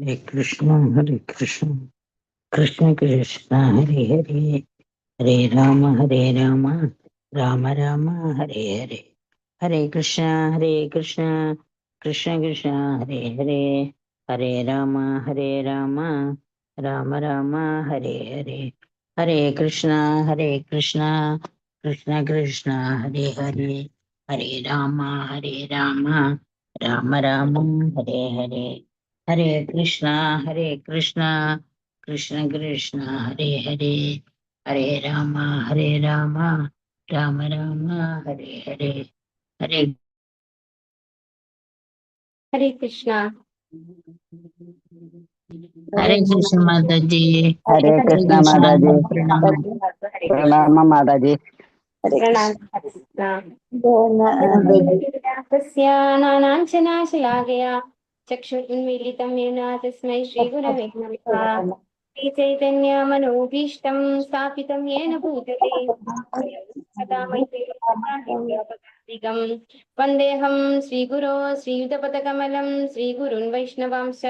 Hare Krishna Hare Krishna Krishna Krishna Hare Hare Hare Rama Hare Rama Rama Rama Hare Hare Hare Krishna Hare Krishna Krishna Krishna Hare Hare Hare Rama Hare Rama Rama Rama Hare Hare Hare Krishna Hare Krishna Krishna Krishna Hare Hare Hare Rama Hare Rama Rama Rama Hare Hare Hare Krishna Hare Krishna Krishna Krishna Hare Hare Hare Rama Hare Rama Rama Rama Hare Hare Hare Hare Krishna. Hare Krishna Mataji. Hare Hare Krishna Krishna. Mataji. Pranamam. Pranamam Mataji. Pranam. തസ്യ നാനാഞ്ജനാശലാകയാ ചക്ഷുരുന്മീലിതം യേന തസ്മൈ ശ്രീഗുരവേ നമഃ. ശ്രീചൈതന്യമനോഭീഷ്ടം സ്ഥാപിതം യേന ഭൂതലേ സദാ വന്ദേഹം ശ്രീഗുരോ ശ്രീയുതപദകമലം ശ്രീഗുരുൻ വൈഷ്ണവാംശ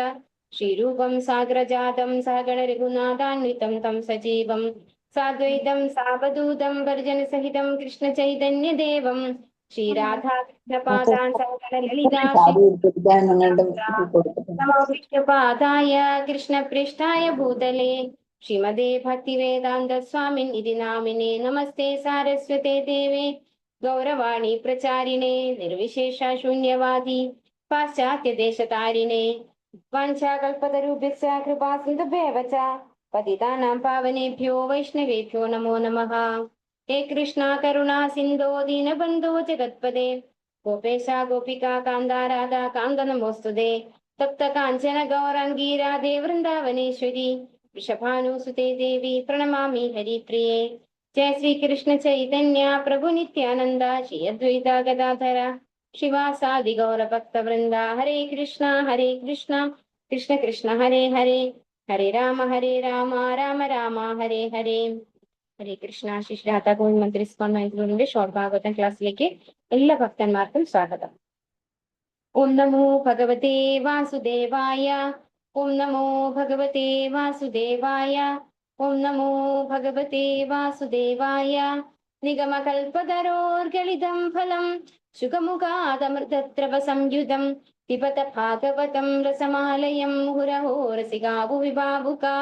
ശ്രീരൂപം സാഗ്രജാതം സഹഗണരഘുനാഥാന്വിതം തം സജീവം സാദ്വൈതം സാവധൂതം പരിജനസഹിതം കൃഷ്ണചൈതന്യദേവം ശ്രീരാധാകൃഷ്ണപാദാൻ സഹഗണലളിതാ നമോ വിഷ്ണുപാദായ കൃഷ്ണപൃഷ്ഠായ ഭൂതലേ ശ്രീമദേ ഭക്തിവേദാന്ത സ്വാമിൻ ഇതി നാമിനെ നമസ്തേ സാരസ്വതേ ദേവേ ഗൗരവാണി പ്രചാരിണേ നിർവിശേഷ ശൂന്യവാദി പാശ്ചാത്യദേശതാരിണേ വാഞ്ചാകൽപതരൂഭ്യശ്ച കൃപാ സിന്ധുഭ്യേവ ച പതിതാനാം പാവനേഭ്യോ വൈഷ്ണവേഭ്യോ നമോ നമഃ. ഹേ കൃഷ്ണ കരുണാ സിന്ധോ ദീനബന്ധോ ജഗത്പദേ ഗോപേശ ഗോപികാ കാന്ത രാധാ കാന്ത നമോസ്തുതേ. തപ്ത കാഞ്ചന ഗൗരാംഗീ രാധേ വൃന്ദാവനേശ്വരി വൃഷഭാനുസുതേ ദേവി പ്രണമാമി ഹരിപ്രിയേ. ജയ ശ്രീ കൃഷ്ണ ചൈതന്യ പ്രഭു നിത്യാനന്ദ ശ്രീ അദ്വൈത ഗദാധര ശിവാസാദി ഗൗരഭക്ത വൃന്ദ. ഹരേ കൃഷ്ണ ഹരേ കൃഷ്ണ കൃഷ്ണ കൃഷ്ണ ഹരേ ഹരേ ഹരേ രാമ ഹരേ രാമ രാമ രാമ ഹരേ ഹരേ. ഹരേ കൃഷ്ണ. ശ്രീ ശ്രീ രാധാ ഗോവിന്ദ് മന്ദിർ ഇസ്കോൺ മൈസൂരിന്റെ ഷോർട്ട് ഭാഗവതം ക്ലാസ്സിലേക്ക് എല്ലാ ഭക്തന്മാർക്കും സ്വാഗതം. ഓം നമോ ഭഗവതേ വാസുദേവായ. ഓം നമോ ഭഗവതേ വാസുദേവായ. ഓം നമോ ഭഗവതേ വാസുദേവായ. നിഗമകൽപതരോർഗളിതം ഫലം ശുഖമുഖാദമൃതദ്രവ സംയുതം പിബത ഭാഗവതം രസമാലയം മുഹുരഹോ രസികാവു വിഭാവുകാ.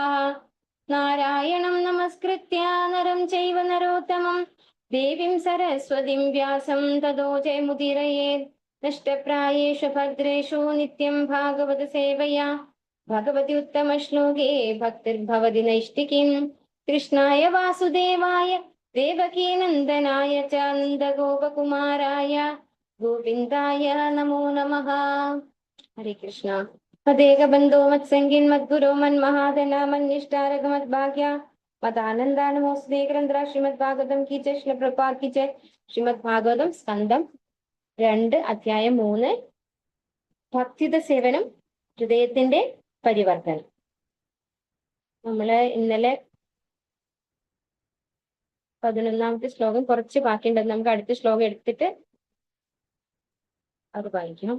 നാരായണം നമസ്കൃത്യ നരം ചൈവ നരോത്തമം ദേവീം സരസ്വതിം വ്യാസം തതോ ജയമുദീരയേത്. നഷ്ടപ്രായേഷു ഭദ്രേഷു നിത്യം ഭാഗവത സേവയാ ഭഗവതി ഉത്തമശ്ലോകേ ഭക്തിർഭവതി നൈഷ്ഠികീം. കൃഷ്ണായ വാസുദേവായ ദേവകീനന്ദനായ ച നന്ദഗോപകുമാരായ ഗോവിന്ദായ നമോ നമഃ. ഹരേ കൃഷ്ണ. മദേകബന്ധോ മത്സംഗിൻ മദ്ഗുരോ മന്മഹാധന മന്നിഷ്ടാരക മദ്ഭാഗ്യ മദാനന്ദാനമോസ്തേ. ഗ്രന്ഥ ശ്രീമദ് ഭാഗവതം കി ജയ്. ശ്രീല പ്രഭുപാദ് കി ജയ്. ശ്രീമദ് ഭാഗവതം സ്കന്ധം 2 അധ്യായം 3 ഭക്തിത സേവനം ഹൃദയത്തിന്റെ പരിവർത്തനം. നമ്മള് ഇന്നലെ 11-ാമത്തെ ശ്ലോകം കുറച്ച് ബാക്കിയുണ്ട്. നമുക്ക് അടുത്ത ശ്ലോകം എടുത്തിട്ട് അത് വായിക്കാം.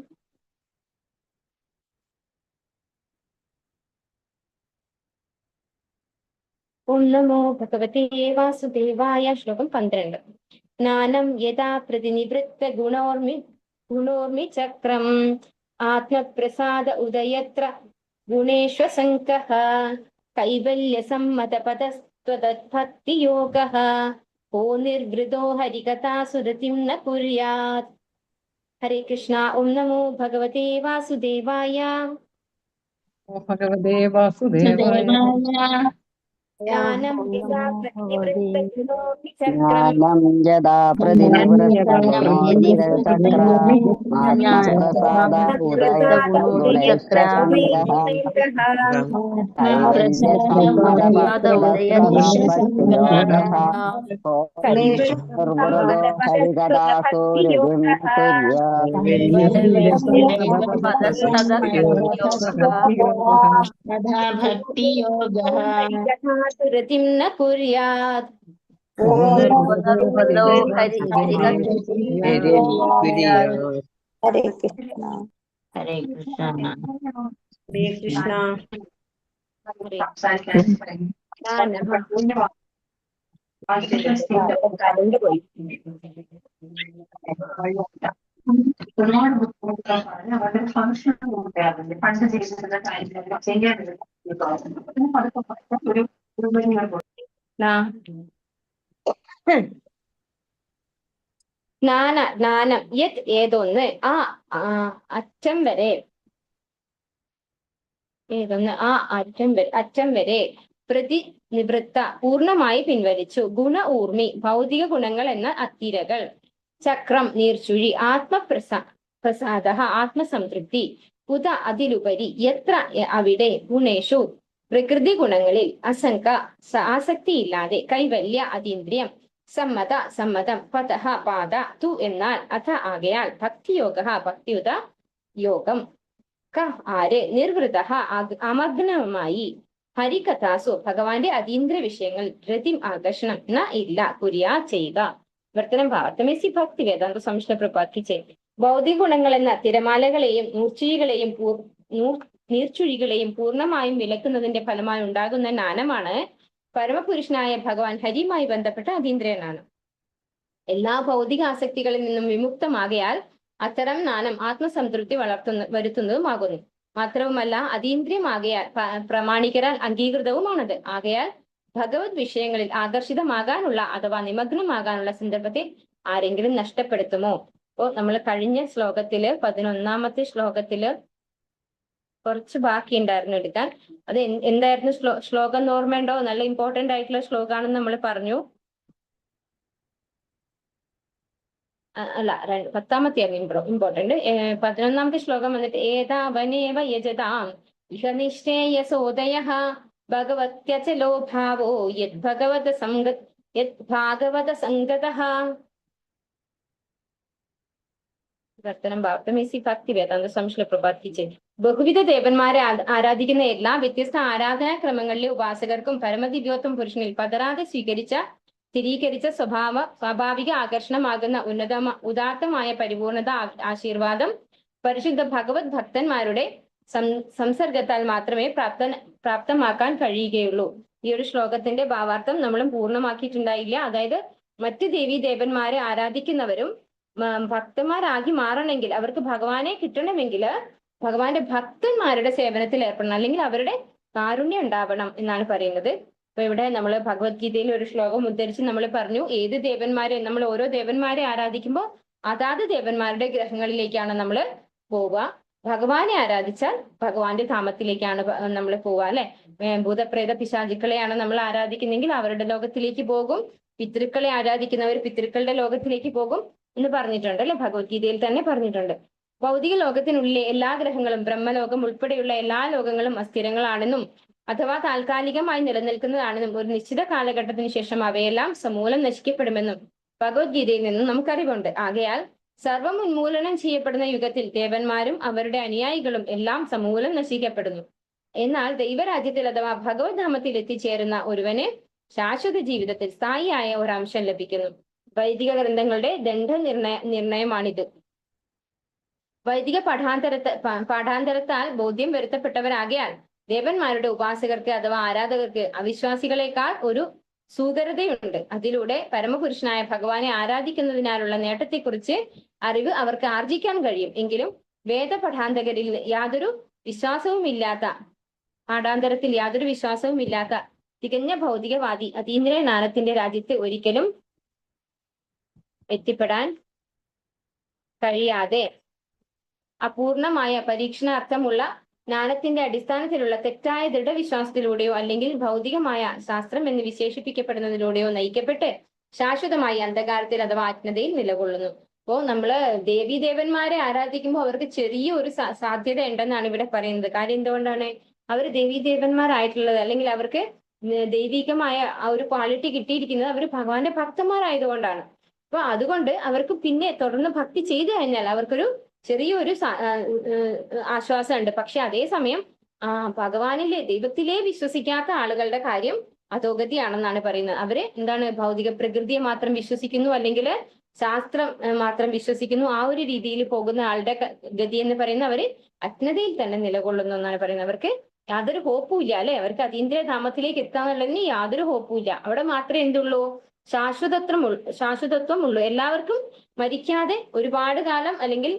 ഓം നമോ ഭഗവതേ വാസുദേവായ. ശ്ലോകം 12. ജ്ഞാനം യഥാ പ്രതിനിവൃത്ത ഗുണോർമി ഗുണോർമി ചക്രം ആത്മപ്രസാദ ഉദയത്ര ഗുണേഷ്വസംഗഃ കൈവല്യ സമ്മത പദസ്ത്വദദ്ഭക്തിയോഗഃ കോ നിർവൃതോ ഹരികഥാസുരതിം ന കുര്യാത്. ഹരേ കൃഷ്ണ. ഓം നമോ ഭഗവതേ വാസുദേവായ. ഭഗവതേ വാസുദേവായ. ജ്ഞാനം യഥാ പ്രതിനിവൃത്ത ഗുണോർമി ചക്രം ജ്ഞാനം യഥാ പ്രതിനിവൃത്തഗുണോർമിരചക്രാത്മപ്രസാദ ഉദയത്ര ഗുണൈശ്ച ഭക്തിയോഗഃ സുരതിം ന കുര്യാത്. ഹരേ കൃഷ്ണ. ഹരേ കൃഷ്ണ. ഹരേ കൃഷ്ണ. ഹരേ ജ്ഞാനം. കരണ്ട് പോയി. ഒരുപാട് ബുദ്ധിമുട്ടുകളാണ് അവരുടെ ഫംഗ്ഷൻ പണ്ട് ചെയ്തിരുന്ന കാര്യങ്ങളെല്ലാം ചെയ്യാനുള്ള പതുക്കെ പതുക്കെ ഒരു ജ്ഞാന ജ്ഞാനം യത് ഏതൊന്ന് ആ ആ, അറ്റം വരെ ഏതൊന്ന് ആ അറ്റം വരെ അറ്റം വരെ പ്രതി നിവൃത്ത പൂർണ്ണമായി പിൻവലിച്ചു. ഗുണ ഊർമി ഭൗതിക ഗുണങ്ങൾ എന്ന അത്തിരകൾ. ചക്രം നീർച്ചുഴി. ആത്മപ്രസാ പ്രസാദ ആത്മസംതൃപ്തി. ഉത അതിലുപരി എത്ര അവിടെ ഗുണേഷു പ്രകൃതി ഗുണങ്ങളിൽ അസംഗ ആസക്തിയില്ലാതെ കൈവല്യ അതീന്ദ്രിയം സമ്മത സമ്മതം പതഹ പാത തു എന്നാൽ അഥ ആകയാൽ ഭക്തിയോഗ ഭക്തിയുത യോഗം ക ആര് നിർവൃത അമഗ്നമായി ഹരികഥാസു ഭഗവാന്റെ അതീന്ദ്രിയ വിഷയങ്ങൾ രതിം ആകർഷണം ന ഇല്ല കുര്യാ ചെയ്യുക. വർത്തനം ഭാവർത്തമേസി ഭക്തി വേദാന്ത സംശ്ല പ്രഭാത്തി ചെയ് ഭൗതിക ഗുണങ്ങൾ എന്ന തിരമാലകളെയും നീർച്ചുഴികളെയും നീർച്ചുഴികളെയും പൂർണ്ണമായും വിലക്കുന്നതിന്റെ ഫലമായി ഉണ്ടാകുന്ന ജ്ഞാനമാണ് പരമപുരുഷനായ ഭഗവാൻ ഹരിയുമായി ബന്ധപ്പെട്ട അതീന്ദ്രിയ ജ്ഞാനം. എല്ലാ ഭൗതിക ആസക്തികളിൽ നിന്നും വിമുക്തമാകയാൽ അത്തരം ജ്ഞാനം ആത്മസംതൃപ്തി വരുത്തുന്നതുമാകുന്നു. മാത്രവുമല്ല അതീന്ദ്രിയമാകയാൽ പ്രമാണികരാൽ അംഗീകൃതവുമാണത്. ആകയാൽ ഭഗവത് വിഷയങ്ങളിൽ ആകർഷിതമാകാനുള്ള അഥവാ നിമഗ്നമാകാനുള്ള സന്ദർഭത്തെ ആരെങ്കിലും നഷ്ടപ്പെടുത്തുമോ? അപ്പോ നമ്മൾ കഴിഞ്ഞ ശ്ലോകത്തില് 11-ാമത്തെ ശ്ലോകത്തില് കുറച്ച് ബാക്കി ഉണ്ടായിരുന്നു എടുക്കാൻ. അത് എന്തായിരുന്നു ശ്ലോകം എന്ന് ഓർമ്മയുണ്ടോ? നല്ല ഇമ്പോർട്ടന്റ് ആയിട്ടുള്ള ശ്ലോകാണെന്ന് നമ്മൾ പറഞ്ഞു. അല്ല, 10-ാമത്തെ ആയിരുന്നു ഇമ്പോർട്ടന്റ്. 11-ാമത്തെ ശ്ലോകം വന്നിട്ട് ഏതാവനേവ യജതാം ഇഹ നിശ്ചേയസോദയഃ ഭഗവത്യചലോ ഭാവോ യദ് ഭഗവത സംഗ യദ് ഭാഗവത സംഗതഃ. വർത്തനം ഭാവത്തമേസി ഭക്തി വേദാന്ത സംശ്ല പ്രഭാത്തി. ബഹുവിധ ദേവന്മാരെ ആരാധിക്കുന്ന എല്ലാ വ്യത്യസ്ത ആരാധനാക്രമങ്ങളിലെ ഉപാസകർക്കും പരമദിവ്യോത്തം പുരുഷനിൽ പതറാതെ സ്വീകരിച്ച സ്ഥിരീകരിച്ച സ്വാഭാവിക ആകർഷണമാകുന്ന ഉന്നത ഉദാത്തമായ പരിപൂർണത ആശീർവാദം പരിശുദ്ധ ഭഗവത് ഭക്തന്മാരുടെ സംസർഗത്താൽ മാത്രമേ പ്രാപ്തമാക്കാൻ കഴിയുകയുള്ളൂ. ഈ ഒരു ശ്ലോകത്തിന്റെ ഭാവാർത്ഥം നമ്മളും പൂർണ്ണമാക്കിയിട്ടുണ്ടായില്ല. അതായത് മറ്റു ദേവീ ദേവന്മാരെ ആരാധിക്കുന്നവരും ഭക്തന്മാരാകി മാറണമെങ്കിൽ, അവർക്ക് ഭഗവാനെ കിട്ടണമെങ്കിൽ ഭഗവാന്റെ ഭക്തന്മാരുടെ സേവനത്തിൽ ഏർപ്പെടണം, അല്ലെങ്കിൽ അവരുടെ കാരുണ്യം ഉണ്ടാവണം എന്നാണ് പറയുന്നത്. അപ്പൊ ഇവിടെ നമ്മൾ ഭഗവത്ഗീതയിൽ ഒരു ശ്ലോകം ഉദ്ധരിച്ച് നമ്മൾ പറഞ്ഞു, ഏത് ദേവന്മാരെ നമ്മൾ ഓരോ ദേവന്മാരെ ആരാധിക്കുമ്പോൾ അതാത് ദേവന്മാരുടെ ഗ്രഹങ്ങളിലേക്കാണ് നമ്മൾ പോവുക. ഭഗവാനെ ആരാധിച്ചാൽ ഭഗവാന്റെ ധാമത്തിലേക്കാണ് നമ്മൾ പോവുക, അല്ലെ? ഭൂതപ്രേത പിശാചുക്കളെയാണ് നമ്മൾ ആരാധിക്കുന്നെങ്കിൽ അവരുടെ ലോകത്തിലേക്ക് പോകും. പിതൃക്കളെ ആരാധിക്കുന്നവർ പിതൃക്കളുടെ ലോകത്തിലേക്ക് പോകും എന്ന് പറഞ്ഞിട്ടുണ്ട്, അല്ലെ? ഭഗവത്ഗീതയിൽ തന്നെ പറഞ്ഞിട്ടുണ്ട്. ഭൗതിക ലോകത്തിനുള്ളിലെ എല്ലാ ഗ്രഹങ്ങളും ബ്രഹ്മലോകം ഉൾപ്പെടെയുള്ള എല്ലാ ലോകങ്ങളും അസ്ഥിരങ്ങളാണെന്നും അഥവാ താൽക്കാലികമായി നിലനിൽക്കുന്നതാണെന്നും ഒരു നിശ്ചിത കാലഘട്ടത്തിന് ശേഷം അവയെല്ലാം സമൂലം നശിക്കപ്പെടുമെന്നും ഭഗവത്ഗീതയിൽ നിന്നും നമുക്കറിവുണ്ട്. ആകയാൽ സർവം ഉന്മൂലനം ചെയ്യപ്പെടുന്ന യുഗത്തിൽ ദേവന്മാരും അവരുടെ അനുയായികളും എല്ലാം സമൂലം നശിക്കപ്പെടുന്നു. എന്നാൽ ദൈവരാജ്യത്തിൽ അഥവാ ഭഗവത്ധാമത്തിൽ എത്തിച്ചേരുന്ന ഒരുവന് ശാശ്വത ജീവിതത്തിൽ സ്ഥായിയായ ഒരംശം ലഭിക്കുന്നു. വൈദിക ഗ്രന്ഥങ്ങളുടെ ദണ്ഡ നിർണയമാണിത്. വൈദിക പാഠാന്തരത്താൽ ബോധ്യം വരുത്തപ്പെട്ടവരാകയാൽ ദേവന്മാരുടെ ഉപാസകർക്ക് അഥവാ ആരാധകർക്ക് അവിശ്വാസികളെക്കാൾ ഒരു സൂകരതയുണ്ട്. അതിലൂടെ പരമപുരുഷനായ ഭഗവാനെ ആരാധിക്കുന്നതിനാലുള്ള നേട്ടത്തെക്കുറിച്ച് അറിവ് അവർക്ക് ആർജിക്കാൻ കഴിയും. എങ്കിലും വേദപഠാന്തകരിൽ യാതൊരു വിശ്വാസവുമില്ലാത്ത പാഠാന്തരത്തിൽ യാതൊരു വിശ്വാസവുമില്ലാത്ത തികഞ്ഞ ഭൗതികവാദി അതീന്ദ്രിയ ജ്ഞാനത്തിന്റെ രാജ്യത്ത് ഒരിക്കലും എത്തിപ്പെടാൻ കഴിയാതെ അപൂർണമായ പരീക്ഷണാർത്ഥമുള്ള ജ്ഞാനത്തിന്റെ അടിസ്ഥാനത്തിലുള്ള തെറ്റായ ദൃഢവിശ്വാസത്തിലൂടെയോ അല്ലെങ്കിൽ ഭൗതികമായ ശാസ്ത്രം എന്ന് വിശേഷിപ്പിക്കപ്പെടുന്നതിലൂടെയോ നയിക്കപ്പെട്ട് ശാശ്വതമായി അന്ധകാരത്തിൽ അഥവാ അജ്ഞതയിൽ നിലകൊള്ളുന്നു. അപ്പോ നമ്മള് ദേവീദേവന്മാരെ ആരാധിക്കുമ്പോൾ അവർക്ക് ചെറിയ ഒരു സാധ്യത ഉണ്ടെന്നാണ് ഇവിടെ പറയുന്നത്. കാര്യം എന്തുകൊണ്ടാണ് അവർ ദേവീദേവന്മാരായിട്ടുള്ളത്, അല്ലെങ്കിൽ അവർക്ക് ദൈവികമായ ആ ഒരു ക്വാളിറ്റി കിട്ടിയിരിക്കുന്നത് അവർ ഭഗവാന്റെ ഭക്തന്മാരായതുകൊണ്ടാണ്. അപ്പൊ അതുകൊണ്ട് അവർക്ക് പിന്നെ തുടർന്ന് ഭക്തി ചെയ്തു കഴിഞ്ഞാൽ അവർക്കൊരു ചെറിയൊരു ആശ്വാസമുണ്ട്. പക്ഷെ അതേസമയം ഭഗവാനിലെ ദൈവത്തിലേ വിശ്വസിക്കാത്ത ആളുകളുടെ കാര്യം അധോഗതിയാണെന്നാണ് പറയുന്നത്. അവര് എന്താണ് ഭൗതിക പ്രകൃതിയെ മാത്രം വിശ്വസിക്കുന്നു, അല്ലെങ്കിൽ ശാസ്ത്രം മാത്രം വിശ്വസിക്കുന്നു, ആ ഒരു രീതിയിൽ പോകുന്ന ആളുടെ ഗതി എന്ന് പറയുന്ന അവര് അജ്ഞതയിൽ തന്നെ നിലകൊള്ളുന്നു എന്നാണ് പറയുന്നത്. അവർക്ക് യാതൊരു ഹോപ്പും ഇല്ല അല്ലെ? അവർക്ക് അതീന്ദ്രിയ ധാമത്തിലേക്ക് എത്താന്നുള്ളതിന് യാതൊരു ഹോപ്പും ഇല്ല. അവിടെ മാത്രമേ എന്തുള്ളൂ? ശാശ്വതത്വം ശാശ്വതത്വം ഉള്ളൂ. എല്ലാവർക്കും മരിക്കാതെ ഒരുപാട് കാലം, അല്ലെങ്കിൽ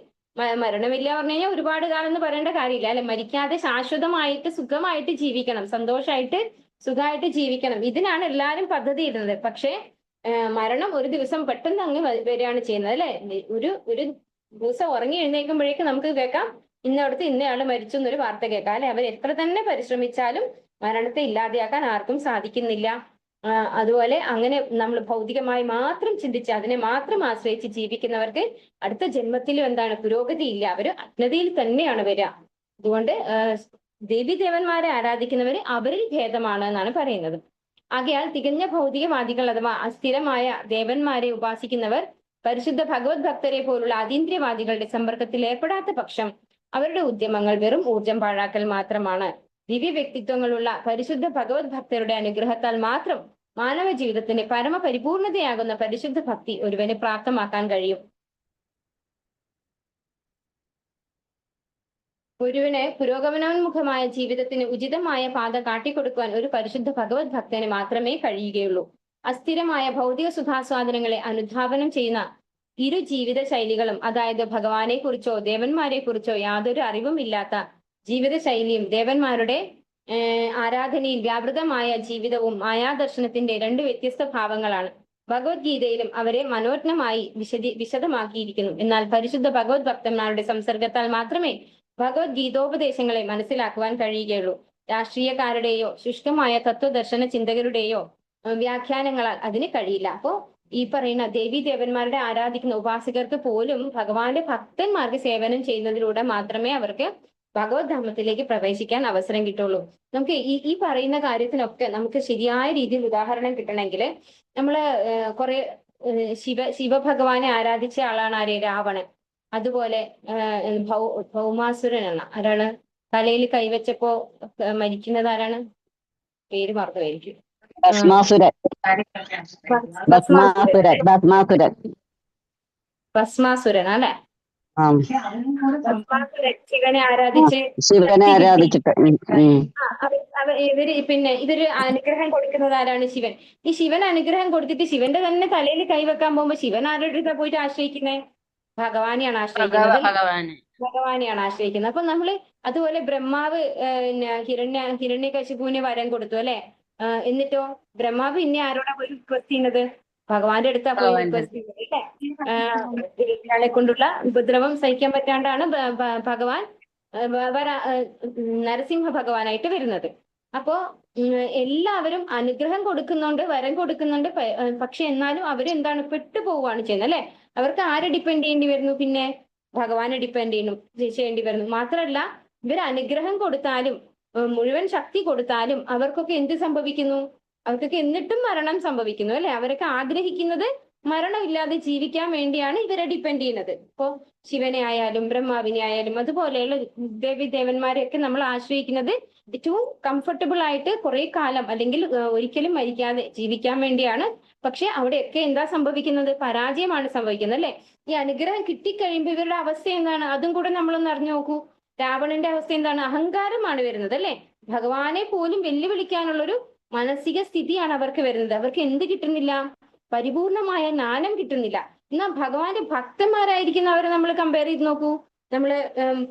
മരണമില്ല പറഞ്ഞു കഴിഞ്ഞാൽ ഒരുപാട് കാലം എന്ന് പറയേണ്ട കാര്യമില്ല അല്ലെ? മരിക്കാതെ ശാശ്വതമായിട്ട് സുഖമായിട്ട് ജീവിക്കണം, സന്തോഷമായിട്ട് സുഖമായിട്ട് ജീവിക്കണം. ഇതിനാണ് എല്ലാവരും പദ്ധതി ഇടുന്നത്. പക്ഷെ മരണം ഒരു ദിവസം പെട്ടെന്ന് അങ്ങ് വരികയാണ് ചെയ്യുന്നത് അല്ലെ? ഒരു ഒരു ദിവസം ഉറങ്ങി എഴുന്നേൽക്കുമ്പോഴേക്കും നമുക്ക് കേൾക്കാം ഇന്നവിടുത്തെ ഇന്നയാള് മരിച്ചു എന്നൊരു വാർത്ത കേൾക്കാം അല്ലെ? അവർ എത്ര തന്നെ പരിശ്രമിച്ചാലും മരണത്തെ ഇല്ലാതെയാക്കാൻ ആർക്കും സാധിക്കുന്നില്ല. അതുപോലെ അങ്ങനെ നമ്മൾ ഭൗതികമായി മാത്രം ചിന്തിച്ച് അതിനെ മാത്രം ആശ്രയിച്ച് ജീവിക്കുന്നവർക്ക് അടുത്ത ജന്മത്തിലും എന്താണ് പുരോഗതി ഇല്ല, അവര് അജ്ഞതയിൽ തന്നെയാണ് വരിക. അതുകൊണ്ട് ദേവീദേവന്മാരെ ആരാധിക്കുന്നവര് അവരിൽ ഭേദമാണ് എന്നാണ് പറയുന്നത്. ആകയാൽ തികഞ്ഞ ഭൗതികവാദികൾ അഥവാ അസ്ഥിരമായ ദേവന്മാരെ ഉപാസിക്കുന്നവർ പരിശുദ്ധ ഭഗവത് ഭക്തരെ പോലുള്ള അതീന്ദ്രിയവാദികളുടെ സമ്പർക്കത്തിൽ ഏർപ്പെടാത്ത പക്ഷം അവരുടെ ഉദ്യമങ്ങൾ വെറും ഊർജം പാഴാക്കൽ മാത്രമാണ്. ദിവ്യ വ്യക്തിത്വങ്ങളുള്ള പരിശുദ്ധ ഭഗവത് ഭക്തരുടെ അനുഗ്രഹത്താൽ മാത്രം മാനവ ജീവിതത്തിന്റെ പരമപരിപൂർണതയാകുന്ന പരിശുദ്ധ ഭക്തി ഒരുവന് പ്രാപ്തമാക്കാൻ കഴിയും. ഒരുവന് പുരോഗമനോന്മുഖമായ ജീവിതത്തിന് ഉചിതമായ പാത കാട്ടിക്കൊടുക്കുവാൻ ഒരു പരിശുദ്ധ ഭഗവത് ഭക്തന് മാത്രമേ കഴിയുകയുള്ളൂ. അസ്ഥിരമായ ഭൗതിക സുഖാസ്വാദനങ്ങളെ അനുധാവനം ചെയ്യുന്ന ഇരു ജീവിത ശൈലികളും, അതായത് ഭഗവാനെ കുറിച്ചോ ദേവന്മാരെ കുറിച്ചോ യാതൊരു അറിവും ഇല്ലാത്ത ജീവിതശൈലിയും ദേവന്മാരുടെ ആരാധനയിൽ വ്യാപൃതമായ ജീവിതവും മായാദർശനത്തിന്റെ രണ്ട് വ്യത്യസ്ത ഭാവങ്ങളാണ്. ഭഗവത്ഗീതയിലും അവരെ മനോജ്ഞമായി വിശദമാക്കിയിരിക്കുന്നു. എന്നാൽ പരിശുദ്ധ ഭഗവത് ഭക്തന്മാരുടെ സംസർഗത്താൽ മാത്രമേ ഭഗവത്ഗീതോപദേശങ്ങളെ മനസ്സിലാക്കുവാൻ കഴിയുകയുള്ളൂ. രാഷ്ട്രീയക്കാരുടെയോ ശുഷ്കമായ തത്വദർശന ചിന്തകരുടെയോ വ്യാഖ്യാനങ്ങളാൽ അതിന് കഴിയില്ല. അപ്പോ ഈ പറയുന്ന ദേവീ ദേവന്മാരുടെ ആരാധിക്കുന്ന ഉപാസകർക്ക് പോലും ഭഗവാന്റെ ഭക്തന്മാർക്ക് സേവനം ചെയ്യുന്നതിലൂടെ മാത്രമേ അവർക്ക് ഭഗവത് ധാമത്തിലേക്ക് പ്രവേശിക്കാൻ അവസരം കിട്ടുള്ളൂ. നമുക്ക് ഈ പറയുന്ന കാര്യത്തിനൊക്കെ നമുക്ക് ശരിയായ രീതിയിൽ ഉദാഹരണം കിട്ടണമെങ്കിൽ നമ്മള് കുറെ ശിവഭഗവാനെ ആരാധിച്ച ആളാണ് ആര്? രാവണൻ. അതുപോലെ ഭൗമാസുരനാണ്. ആരാണ് തലയിൽ കൈവച്ചപ്പോ മരിക്കുന്നത്? ആരാണ്? പേര് മറന്നുപോയിരിക്കും. ഭസ്മാസുരൻ. ഭസ്മാസുരൻ ഭസ്മാസുരൻ ഭസ്മാസുരൻ അല്ലെ? ഭസ്മാസുരൻ ശിവനെ ആരാധിച്ച് ശിവനെ ആരാധിച്ചിട്ട് ഇവര് പിന്നെ ഇതൊരു അനുഗ്രഹം കൊടുക്കുന്നത് ആരാണ്? ശിവൻ. ഈ ശിവൻ അനുഗ്രഹം കൊടുത്തിട്ട് ശിവന്റെ തന്നെ തലയിൽ കൈവെക്കാൻ പോകുമ്പോ ശിവൻ ആരുടെ അടുത്താ പോയിട്ട് ആശ്രയിക്കുന്നത്? ഭഗവാനെയാണ് ആശ്രയിക്കുന്നത്. ഭഗവാനെയാണ് ആശ്രയിക്കുന്നത്. അപ്പൊ നമ്മള് അതുപോലെ ബ്രഹ്മാവ് പിന്നെ ഹിരണ്യകശിപുവിന് വരം കൊടുത്തു അല്ലെ? എന്നിട്ടോ ബ്രഹ്മാവ് പിന്നെ ആരോടാ പോയി റിക്വസ്റ്റ് ചെയ്യുന്നത്? ഭഗവാന്റെ അടുത്താ പോയി റിക്വസ്റ്റ് ചെയ്യുന്നത് അല്ലെ? ഇയാളെ കൊണ്ടുള്ള ഉപദ്രവം സഹിക്കാൻ പറ്റാണ്ടാണ് ഭഗവാൻ നരസിംഹ ഭഗവാനായിട്ട് വരുന്നത്. അപ്പോ എല്ലാവരും അനുഗ്രഹം കൊടുക്കുന്നുണ്ട്, വരം കൊടുക്കുന്നുണ്ട്, പക്ഷെ എന്നാലും അവരെന്താണ് പെട്ടുപോവുകയാണ് ചെയ്യുന്നത് അല്ലെ? അവർക്ക് ആരെ ഡിപ്പെൻഡ് ചെയ്യേണ്ടി വരുന്നു? പിന്നെ ഭഗവാനെ ഡിപ്പെൻഡ് ചെയ്യേണ്ടി വരുന്നു. മാത്രമല്ല ഇവർ അനുഗ്രഹം കൊടുത്താലും മുഴുവൻ ശക്തി കൊടുത്താലും അവർക്കൊക്കെ എന്ത് സംഭവിക്കുന്നു? അവർക്കൊക്കെ എന്നിട്ടും മരണം സംഭവിക്കുന്നു അല്ലെ? അവരൊക്കെ ആഗ്രഹിക്കുന്നത് മരണമില്ലാതെ ജീവിക്കാൻ വേണ്ടിയാണ് ഇവരെ ഡിപ്പെൻഡ് ചെയ്യുന്നത്. ഇപ്പോ ശിവനെ ആയാലും ബ്രഹ്മാവിനെ ആയാലും അതുപോലെയുള്ള ദേവി ദേവന്മാരെയൊക്കെ നമ്മൾ ആശ്രയിക്കുന്നത് ഏറ്റവും കംഫർട്ടബിൾ ആയിട്ട് കുറെ കാലം അല്ലെങ്കിൽ ഒരിക്കലും മരിക്കാതെ ജീവിക്കാൻ വേണ്ടിയാണ്. പക്ഷെ അവിടെയൊക്കെ എന്താ സംഭവിക്കുന്നത്? പരാജയമാണ് സംഭവിക്കുന്നത് അല്ലെ? ഈ അനുഗ്രഹം കിട്ടിക്കഴിയുമ്പോ ഇവരുടെ അവസ്ഥ എന്താണ്? അതും കൂടെ നമ്മളൊന്ന് അറിഞ്ഞു നോക്കൂ. രാവണന്റെ അവസ്ഥ എന്താണ്? അഹങ്കാരമാണ് വരുന്നത് അല്ലെ? ഭഗവാനെ പോലും വെല്ലുവിളിക്കാനുള്ളൊരു മാനസിക സ്ഥിതിയാണ് അവർക്ക് വരുന്നത്. അവർക്ക് എന്ത് കിട്ടുന്നില്ല? പരിപൂർണമായ ജ്ഞാനം കിട്ടുന്നില്ല. എന്നാൽ ഭഗവാന്റെ ഭക്തന്മാരായിരിക്കുന്നവരെ നമ്മൾ കമ്പയർ ചെയ്ത് നോക്കൂ. നമ്മള്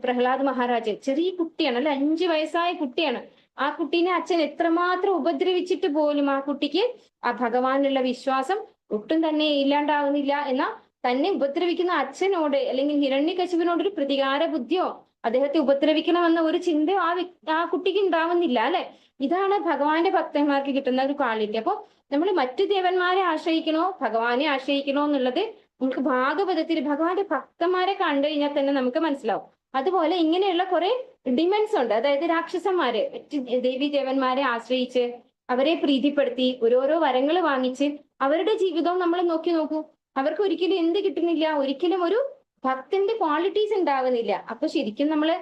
പ്രഹ്ലാദ് മഹാരാജൻ ചെറിയ കുട്ടിയാണ് അല്ലെ? 5 വയസ്സായ കുട്ടിയാണ്. ആ കുട്ടീനെ അച്ഛൻ എത്രമാത്രം ഉപദ്രവിച്ചിട്ട് പോലും ആ കുട്ടിക്ക് ആ ഭഗവാനുള്ള വിശ്വാസം ഒട്ടും തന്നെ ഇല്ലാണ്ടാവുന്നില്ല. എന്നാ തന്നെ ഉപദ്രവിക്കുന്ന അച്ഛനോട് അല്ലെങ്കിൽ ഹിരണ്യകശിപുവിനോട് ഒരു പ്രതികാര ബുദ്ധിയോ അദ്ദേഹത്തെ ഉപദ്രവിക്കണമെന്ന ഒരു ചിന്തയോ ആ കുട്ടിക്ക് ഉണ്ടാവുന്നില്ല അല്ലെ? ഇതാണ് ഭഗവാന്റെ ഭക്തന്മാർക്ക് കിട്ടുന്ന ഒരു ക്വാളിറ്റി. അപ്പൊ നമ്മൾ മറ്റു ദേവന്മാരെ ആശ്രയിക്കണോ ഭഗവാനെ ആശ്രയിക്കണോ എന്നുള്ളത് നമുക്ക് ഭാഗവതത്തിൽ ഭഗവാന്റെ ഭക്തന്മാരെ കണ്ടു കഴിഞ്ഞാൽ തന്നെ നമുക്ക് മനസ്സിലാവും. അതുപോലെ ഇങ്ങനെയുള്ള കുറെ ഡിമൻസ് ഉണ്ട്. അതായത് രാക്ഷസന്മാര് മറ്റു ദേവി ദേവന്മാരെ ആശ്രയിച്ച് അവരെ പ്രീതിപ്പെടുത്തി ഓരോരോ വരങ്ങൾ വാങ്ങിച്ച് അവരുടെ ജീവിതവും നമ്മൾ നോക്കി നോക്കൂ. അവർക്ക് ഒരിക്കലും എന്ത് കിട്ടുന്നില്ല? ഒരിക്കലും ഒരു ഭക്തന്റെ ക്വാളിറ്റീസ് ഉണ്ടാവുന്നില്ല. അപ്പൊ ശരിക്കും നമ്മള്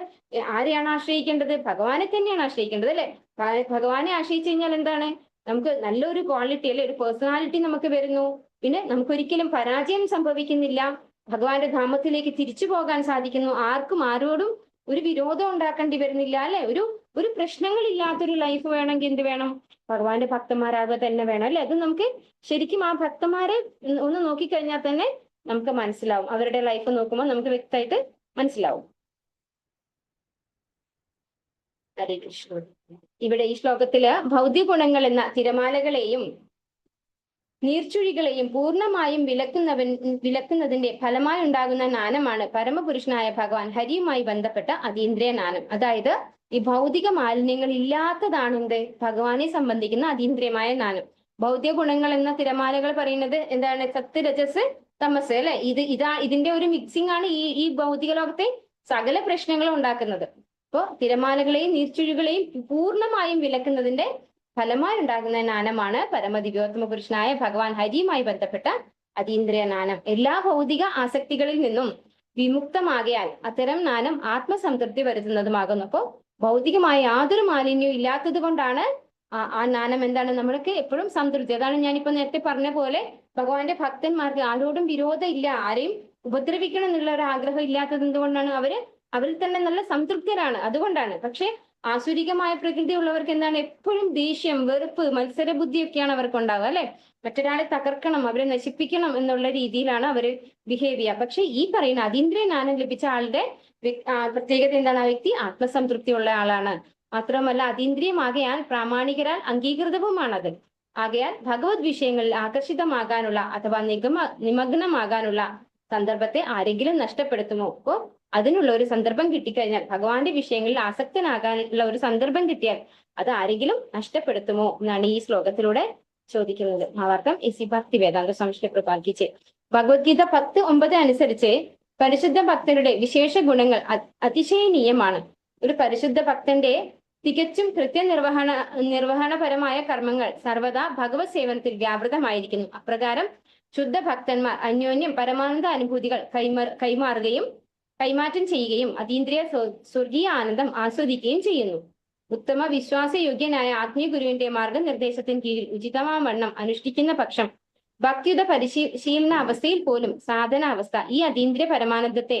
ആരെയാണ് ആശ്രയിക്കേണ്ടത്? ഭഗവാനെ തന്നെയാണ് ആശ്രയിക്കേണ്ടത് അല്ലെ? ഭഗവാനെ ആശ്രയിച്ചു കഴിഞ്ഞാൽ എന്താണ്? നമുക്ക് നല്ലൊരു ക്വാളിറ്റി അല്ലെ, ഒരു പേഴ്സണാലിറ്റി നമുക്ക് വരുന്നു. പിന്നെ നമുക്കൊരിക്കലും പരാജയം സംഭവിക്കുന്നില്ല. ഭഗവാന്റെ ധാമത്തിലേക്ക് തിരിച്ചു പോകാൻ സാധിക്കുന്നു. ആർക്കും ആരോടും ഒരു വിരോധം ഉണ്ടാക്കേണ്ടി വരുന്നില്ല, അല്ലെ? ഒരു ഒരു പ്രശ്നങ്ങളില്ലാത്തൊരു ലൈഫ് വേണമെങ്കിൽ എന്ത് വേണം? ഭഗവാന്റെ ഭക്തന്മാരാകുക തന്നെ വേണം, അല്ലെ? അത് നമുക്ക് ശരിക്കും ആ ഭക്തന്മാരെ ഒന്ന് നോക്കിക്കഴിഞ്ഞാൽ തന്നെ നമുക്ക് മനസ്സിലാവും. അവരുടെ ലൈഫ് നോക്കുമ്പോൾ നമുക്ക് വ്യക്തമായിട്ട് മനസ്സിലാവും. ഹരേ കൃഷ്ണ. ഇവിടെ ഈ ശ്ലോകത്തില് ഭൗതിക ഗുണങ്ങൾ എന്ന തിരമാലകളെയും നീർച്ചുഴികളെയും പൂർണ്ണമായും വിലക്കുന്നതിന്റെ ഫലമായി ഉണ്ടാകുന്ന ജ്ഞാനമാണ് പരമപുരുഷനായ ഭഗവാൻ ഹരിയുമായി ബന്ധപ്പെട്ട അതീന്ദ്രിയ ജ്ഞാനം. അതായത് ഈ ഭൗതിക മാലിന്യങ്ങൾ ഇല്ലാത്തതാണ് എന്ത്? ഭഗവാനെ സംബന്ധിക്കുന്ന അതീന്ദ്രിയമായ ജ്ഞാനം. ഭൗതിക ഗുണങ്ങൾ എന്ന തിരമാലകൾ പറയുന്നത് എന്താണ്? സത്ത്, രജസ്, തമസ്, അല്ലെ? ഇതിന്റെ ഒരു മിക്സിംഗ് ആണ് ഈ ഈ ഭൗതിക ലോകത്തെ സകല പ്രശ്നങ്ങളും ഉണ്ടാക്കുന്നത്. അപ്പോ തിരമാലകളെയും നീർച്ചുഴികളെയും പൂർണ്ണമായും വിലക്കുന്നതിന്റെ ഫലമായി ഉണ്ടാകുന്ന ജ്ഞാനമാണ് പരമദിവ്യോത്തമ പുരുഷനായ ഭഗവാൻ ഹരിയുമായി ബന്ധപ്പെട്ട അതീന്ദ്രിയ ജ്ഞാനം. എല്ലാ ഭൗതിക ആസക്തികളിൽ നിന്നും വിമുക്തമാകയാൽ അത്തരം ജ്ഞാനം ആത്മസംതൃപ്തി വരുത്തുന്നതുമാകുന്നു. അപ്പോ ഭൗതികമായ യാതൊരു മാലിന്യവും ഇല്ലാത്തത് കൊണ്ടാണ് ആ ജ്ഞാനം എന്താണ് നമ്മൾക്ക് എപ്പോഴും സംതൃപ്തി. അതാണ് ഞാനിപ്പോ നേരത്തെ പറഞ്ഞ പോലെ ഭഗവാന്റെ ഭക്തന്മാർക്ക് ആരോടും വിരോധം ഇല്ല, ആരെയും ഉപദ്രവിക്കണം എന്നുള്ള ഒരു ആഗ്രഹം ഇല്ലാത്തത് എന്തുകൊണ്ടാണ്? അവരിൽ തന്നെ നല്ല സംതൃപ്തരാണ്, അതുകൊണ്ടാണ്. പക്ഷെ ആസുരികമായ പ്രകൃതി ഉള്ളവർക്ക് എന്താണ്? എപ്പോഴും ദേഷ്യം, വെറുപ്പ്, മത്സര ബുദ്ധിയൊക്കെയാണ് അവർക്ക് ഉണ്ടാവുക, അല്ലെ? മറ്റൊരാളെ തകർക്കണം, അവരെ നശിപ്പിക്കണം എന്നുള്ള രീതിയിലാണ് അവര് ബിഹേവ് ചെയ്യുക. പക്ഷെ ഈ പറയുന്ന അതീന്ദ്രിയ ജ്ഞാനം ലഭിച്ച ആളുടെ പ്രത്യേകത എന്താണ്? ആ വ്യക്തി ആത്മസംതൃപ്തിയുള്ള ആളാണ്. മാത്രമല്ല അതീന്ദ്രിയമാകയാൽ പ്രാമാണികരാൽ അംഗീകൃതവുമാണത്. ആകയാൽ ഭഗവത് വിഷയങ്ങളിൽ ആകർഷിതമാകാനുള്ള അഥവാ നിമഗ്നമാകാനുള്ള സന്ദർഭത്തെ ആരെങ്കിലും നഷ്ടപ്പെടുത്തുമോ? അപ്പോ അതിനുള്ള ഒരു സന്ദർഭം കിട്ടിക്കഴിഞ്ഞാൽ, ഭഗവാന്റെ വിഷയങ്ങളിൽ ആസക്തനാകാനുള്ള ഒരു സന്ദർഭം കിട്ടിയാൽ അത് ആരെങ്കിലും നഷ്ടപ്പെടുത്തുമോ എന്നാണ് ഈ ശ്ലോകത്തിലൂടെ ചോദിക്കുന്നത്. ഭാവാർത്ഥം എസ് ഭക്തി വേദാന്ത സ്വാമി പ്രഭാഗിച്ച് ഭഗവത്ഗീത 10:9 അനുസരിച്ച് പരിശുദ്ധ ഭക്തരുടെ വിശേഷ ഗുണങ്ങൾ അതിശയനീയമാണ്. ഒരു പരിശുദ്ധ ഭക്തന്റെ തികച്ചും കൃത്യനിർവഹണപരമായ കർമ്മങ്ങൾ സർവദാ ഭഗവത് സേവനത്തിൽ വ്യാപൃതമായിരിക്കുന്നു. അപ്രകാരം ശുദ്ധ ഭക്തന്മാർ അന്യോന്യം പരമാനന്ദ അനുഭൂതികൾ കൈമാറുകയും കൈമാറ്റം ചെയ്യുകയും അതീന്ദ്രിയ സ്വർഗീയ ആനന്ദം ആസ്വദിക്കുകയും ചെയ്യുന്നു. ഉത്തമ വിശ്വാസയോഗ്യനായ ആത്മീയ ഗുരുവിന്റെ മാർഗനിർദ്ദേശത്തിന് കീഴിൽ ഉചിതമാവണ്ണം അനുഷ്ഠിക്കുന്ന പക്ഷം ഭക്തിയുടെ പരിശീലന അവസ്ഥയിൽ പോലും സാധനാവസ്ഥ ഈ അതീന്ദ്രിയ പരമാനന്ദത്തെ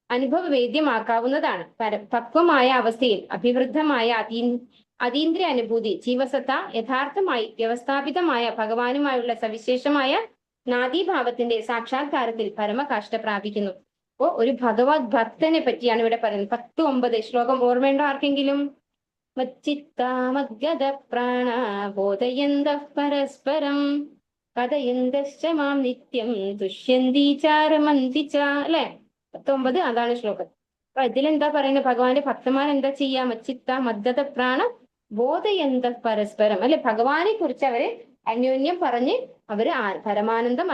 അനുഭവവേദ്യമാക്കാവുന്നതാണ്. പക്വമായ അവസ്ഥയിൽ അഭിവൃദ്ധമായ അതീന്ദ്രിയ അനുഭൂതി ജീവസത്ത യഥാർത്ഥമായി വ്യവസ്ഥാപിതമായ ഭഗവാനുമായുള്ള സവിശേഷമായ നാദീഭാവത്തിന്റെ സാക്ഷാത്കാരത്തിൽ പരമകാഷ്ഠ പ്രാപിക്കുന്നു. അപ്പോ ഒരു ഭഗവത് ഭക്തനെ പറ്റിയാണ് ഇവിടെ പറയുന്നത്. 10:9 ശ്ലോകം ഓർമ്മയുണ്ടോ ആർക്കെങ്കിലും? മച്ചിത്താമദ്ഗത പ്രാണ ബോധയന്തഃ പരസ്പരം കഥയന്തശ്ച മാം നിത്യം തുഷ്യന്തി ചാരമന്തി ച, അല്ലെ? 19 അതാണ് ശ്ലോകം. അപ്പൊ ഇതിലെന്താ പറയുന്നത്? ഭഗവാന്റെ ഭക്തന്മാർ എന്താ ചെയ്യാ? മച്ചിത്ത മദ്ഗത പ്രാണ ബോധയന്ത പരസ്പരം, അല്ലെ? ഭഗവാനെ കുറിച്ച് അവര് അന്യോന്യം പറഞ്ഞ് അവര് പരമാനന്ദം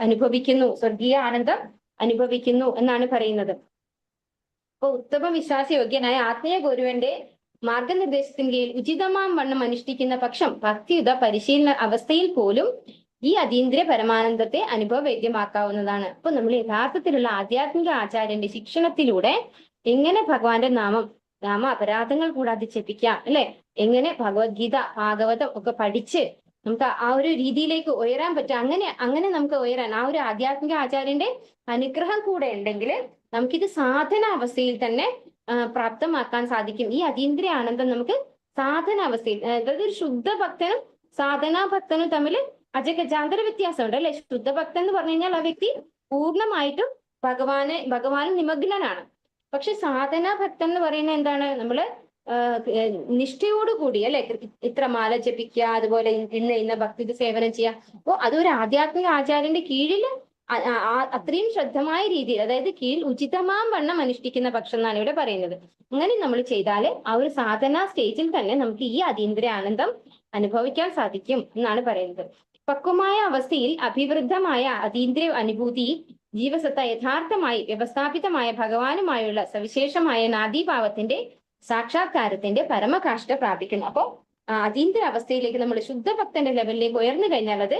അനുഭവിക്കുന്നു, സ്വർഗീയ ആനന്ദം അനുഭവിക്കുന്നു എന്നാണ് പറയുന്നത്. അപ്പൊ ഉത്തമ വിശ്വാസയോഗ്യനായ ആത്മീയ ഗുരുവിന്റെ മാർഗനിർദ്ദേശത്തിന് കീഴിൽ ഉചിതമാം വണ്ണം അനുഷ്ഠിക്കുന്ന പക്ഷം ഭക്തിയുത പരിശീലന അവസ്ഥയിൽ പോലും ഈ അതീന്ദ്രിയ പരമാനന്ദത്തെ അനുഭവവേദ്യമാക്കാവുന്നതാണ്. അപ്പൊ നമ്മൾ യഥാർത്ഥത്തിലുള്ള ആധ്യാത്മിക ആചാര്യന്റെ ശിക്ഷണത്തിലൂടെ എങ്ങനെ ഭഗവാന്റെ നാമ അപരാധങ്ങൾ കൂടാതെ ജപിക്കാം, അല്ലെ? എങ്ങനെ ഭഗവത്ഗീത, ഭാഗവതം ഒക്കെ പഠിച്ച് നമുക്ക് ആ ഒരു രീതിയിലേക്ക് ഉയരാൻ പറ്റും. അങ്ങനെ അങ്ങനെ നമുക്ക് ഉയരാൻ ആ ഒരു ആധ്യാത്മിക ആചാര്യന്റെ അനുഗ്രഹം കൂടെ ഉണ്ടെങ്കിൽ നമുക്കിത് സാധന അവസ്ഥയിൽ തന്നെ പ്രാപ്തമാക്കാൻ സാധിക്കും. ഈ അതീന്ദ്രിയ ആനന്ദം നമുക്ക് സാധന അവസ്ഥയിൽ, അതായത് ഒരു ശുദ്ധ ഭക്തനും സാധനാ ഭക്തനും തമ്മിൽ അജഗജാന്തര വ്യത്യാസമുണ്ട്, അല്ലെ? ശുദ്ധ ഭക്തൻ എന്ന് പറഞ്ഞു കഴിഞ്ഞാൽ ആ വ്യക്തി പൂർണ്ണമായിട്ടും ഭഗവാന് നിമഗ്നനാണ്. പക്ഷെ സാധനാ ഭക്തൻ എന്ന് പറയുന്നത് എന്താണ്? നമ്മള് നിഷ്ഠയോടുകൂടി, അല്ലെ? ഇത്ര മാല ജപിക്കുക, അതുപോലെ ഇന്ന ഇന്ന ഭക്തി സേവനം ചെയ്യുക. അപ്പോ അതൊരു ആധ്യാത്മിക ആചാര്യന്റെ കീഴിൽ അത്രയും ശ്രദ്ധമായ രീതിയിൽ, അതായത് കീഴിൽ ഉചിതമാം വണ്ണം അനുഷ്ഠിക്കുന്ന പക്ഷം എന്നാണ് ഇവിടെ പറയുന്നത്. അങ്ങനെ നമ്മൾ ചെയ്താല് ആ ഒരു സാധനാ സ്റ്റേജിൽ തന്നെ നമുക്ക് ഈ അതീന്ദ്രിയ ആനന്ദം അനുഭവിക്കാൻ സാധിക്കും എന്നാണ് പറയുന്നത്. പക്വമായ അവസ്ഥയിൽ അഭിവൃദ്ധമായ അതീന്ദ്രിയ അനുഭൂതി ജീവസത്ത യഥാർത്ഥമായി വ്യവസ്ഥാപിതമായ ഭഗവാനുമായുള്ള സവിശേഷമായ നാദീഭാവത്തിന്റെ സാക്ഷാത്കാരത്തിന്റെ പരമകാഷ്ഠ പ്രാപിക്കുന്നു. അപ്പോ അതീന്ദ്രിയ അവസ്ഥയിലേക്ക് നമ്മൾ ശുദ്ധഭക്തന്റെ ലെവലിലേക്ക് ഉയർന്നു കഴിഞ്ഞാൽ അത്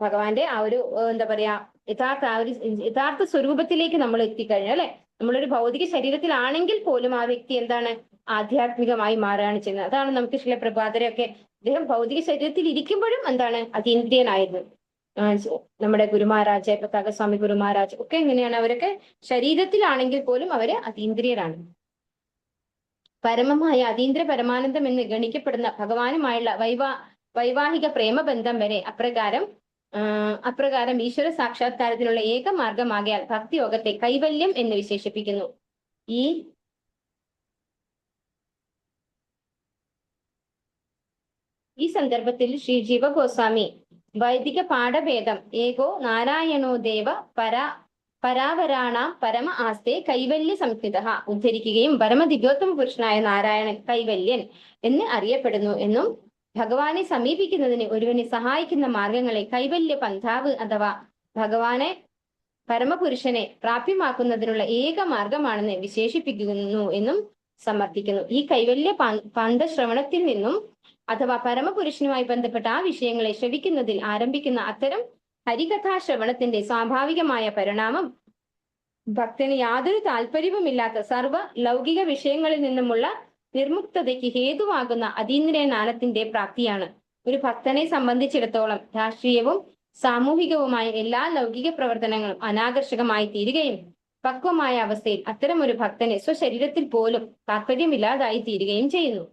ഭഗവാന്റെ ആ ഒരു എന്താ പറയാ യഥാർത്ഥ ആ ഒരു യഥാർത്ഥ സ്വരൂപത്തിലേക്ക് നമ്മൾ എത്തിക്കഴിഞ്ഞാൽ, അല്ലെ? നമ്മളൊരു ഭൗതിക ശരീരത്തിലാണെങ്കിൽ പോലും ആ വ്യക്തി എന്താണ് ആധ്യാത്മികമായി മാറുകയാണ് ചെയ്യുന്നത്. അതാണ് നമുക്ക് ശ്രീല പ്രഭാതരെയൊക്കെ അദ്ദേഹം ഭൗതിക ശരീരത്തിൽ ഇരിക്കുമ്പോഴും എന്താണ് അതീന്ദ്രിയനായിരുന്നു. നമ്മുടെ ഗുരുമഹാരാജ്, പതാകസ്വാമി ഗുരുമഹാരാജ് ഒക്കെ എങ്ങനെയാണ്? അവരൊക്കെ ശരീരത്തിലാണെങ്കിൽ പോലും അവര് അതീന്ദ്രിയരാണ്. പരമമായ അതീന്ദ്ര പരമാനന്ദം എന്ന് ഗണിക്കപ്പെടുന്ന ഭഗവാനുമായുള്ള വൈവാഹിക പ്രേമബന്ധം വരെ അപ്രകാരം ഈശ്വര സാക്ഷാത്കാരത്തിനുള്ള ഏക മാർഗമാകയാൽ ഭക്തിയോഗത്തെ കൈവല്യം എന്ന് വിശേഷിപ്പിക്കുന്നു. ഈ ഈ സന്ദർഭത്തിൽ ശ്രീ ജീവഗോസ്വാമി വൈദിക പാഠഭേദം ഏകോ നാരായണോ ദേവ പരാവരാണാം പരമ ആസ്തേ കൈവല്യ സംഹിത ഉദ്ധരിക്കുകയും പരമദിവ്യോത്തമ പുരുഷനായ നാരായണൻ കൈവല്യൻ എന്ന് അറിയപ്പെടുന്നു എന്നും ഭഗവാനെ സമീപിക്കുന്നതിന് ഒരുവനെ സഹായിക്കുന്ന മാർഗങ്ങളെ കൈവല്യ പന്ഥാവ് അഥവാ ഭഗവാനെ പരമപുരുഷനെ പ്രാപ്യമാക്കുന്നതിനുള്ള ഏക മാർഗമാണെന്ന് വിശേഷിപ്പിക്കുന്നു എന്നും സമർത്ഥിക്കുന്നു. ഈ കൈവല്യ പന്തശ്രവണത്തിൽ നിന്നും അഥവാ പരമപുരുഷനുമായി ബന്ധപ്പെട്ട ആ വിഷയങ്ങളെ ശ്രവിക്കുന്നതിൽ ആരംഭിക്കുന്ന അത്തരം ഹരികഥാശ്രവണത്തിന്റെ സ്വാഭാവികമായ പരിണാമം ഭക്തന് യാതൊരു താല്പര്യവുമില്ലാത്ത സർവ ലൗകിക വിഷയങ്ങളിൽ നിന്നുമുള്ള നിർമുക്തതയ്ക്ക് ഹേതുവാകുന്ന അതീന്ദ്രിയ ജ്ഞാനത്തിന്റെ പ്രാപ്തിയാണ്. ഒരു ഭക്തനെ സംബന്ധിച്ചിടത്തോളം രാഷ്ട്രീയവും സാമൂഹികവുമായ എല്ലാ ലൗകിക പ്രവർത്തനങ്ങളും അനാകർഷകമായി തീരുകയും പക്വമായ അവസ്ഥയിൽ അത്തരം ഒരു ഭക്തനെ സ്വശരീരത്തിൽ പോലും താല്പര്യമില്ലാതായി തീരുകയും ചെയ്യുന്നു.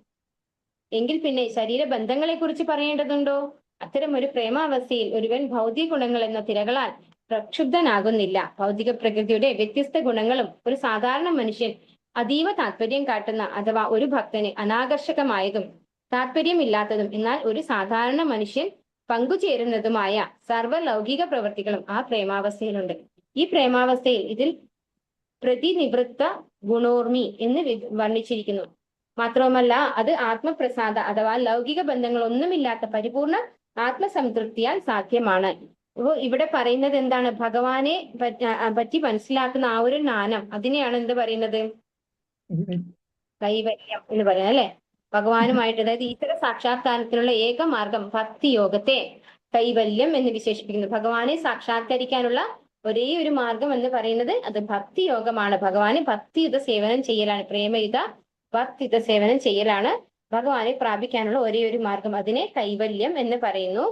എങ്കിൽ പിന്നെ ശരീരബന്ധങ്ങളെ കുറിച്ച് പറയേണ്ടതുണ്ടോ? അത്തരം ഒരു പ്രേമാവസ്ഥയിൽ ഒരുവൻ ഭൗതിക ഗുണങ്ങൾ എന്ന തിരകളാൽ പ്രക്ഷുബ്ധനാകുന്നില്ല. ഭൗതിക പ്രകൃതിയുടെ വ്യത്യസ്ത ഗുണങ്ങളും ഒരു സാധാരണ മനുഷ്യൻ അതീവ താല്പര്യം കാട്ടുന്ന അഥവാ ഒരു ഭക്തന് അനാകർഷകമായതും താല്പര്യമില്ലാത്തതും എന്നാൽ ഒരു സാധാരണ മനുഷ്യൻ പങ്കുചേരുന്നതുമായ സർവ്വലൗകിക പ്രവൃത്തികളും ആ പ്രേമാവസ്ഥയിലുണ്ട്. ഈ പ്രേമാവസ്ഥയിൽ ഇതിൽ പ്രതിനിവൃത്ത ഗുണോർമി എന്ന് വർണ്ണിച്ചിരിക്കുന്നു. മാത്രവുമല്ല അത് ആത്മപ്രസാദ അഥവാ ലൗകിക ബന്ധങ്ങളൊന്നുമില്ലാത്ത പരിപൂർണ ആത്മസംതൃപ്തിയാൽ സാധ്യമാണ്. അപ്പോ ഇവിടെ പറയുന്നത് എന്താണ്? ഭഗവാനെ പറ്റി മനസ്സിലാക്കുന്ന ആ ഒരു ജ്ഞാനം, അതിനെയാണ് എന്ത് പറയുന്നത്? കൈവല്യം എന്ന് പറയുന്നത് അല്ലെ? ഭഗവാനുമായിട്ട്, അതായത് ഈശ്വര സാക്ഷാത്കാരത്തിനുള്ള ഏക മാർഗം ഭക്തിയോഗത്തെ കൈവല്യം എന്ന് വിശേഷിപ്പിക്കുന്നു. ഭഗവാനെ സാക്ഷാത്കരിക്കാനുള്ള ഒരേ ഒരു മാർഗം എന്ന് പറയുന്നത് അത് ഭക്തിയോഗമാണ്. ഭഗവാന് ഭക്തിയുത സേവനം ചെയ്യലാണ്, പ്രേമയുത ഭക്തിയുത സേവനം ചെയ്യലാണ് ഭഗവാനെ പ്രാപിക്കാനുള്ള ഒരേ ഒരു മാർഗം. അതിനെ കൈവല്യം എന്ന് പറയുന്നു.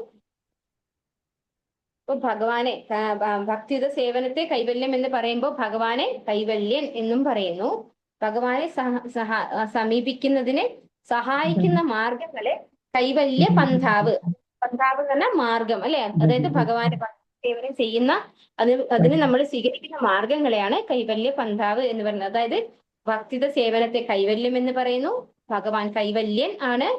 അപ്പൊ ഭഗവാനെ ഭക്തിയുത സേവനത്തെ കൈവല്യം എന്ന് പറയുമ്പോൾ ഭഗവാനെ കൈവല്യൻ എന്നും പറയുന്നു. ഭഗവാനെ സമീപിക്കുന്നതിന് സഹായിക്കുന്ന മാർഗങ്ങളെ കൈവല്യ പന്ഥാവ്, പന്ഥാവ് എന്ന് പറഞ്ഞാൽ മാർഗം അല്ലെ? അതായത് ഭഗവാനെ സേവനം ചെയ്യുന്ന അതിന് നമ്മൾ സ്വീകരിക്കുന്ന മാർഗങ്ങളെയാണ് കൈവല്യ പന്ഥാവ് എന്ന് പറയുന്നത്. അതായത് ഭക്തിത സേവനത്തെ കൈവല്യം എന്ന് പറയുന്നു. ഭഗവാൻ കൈവല്യൻ ആണ്.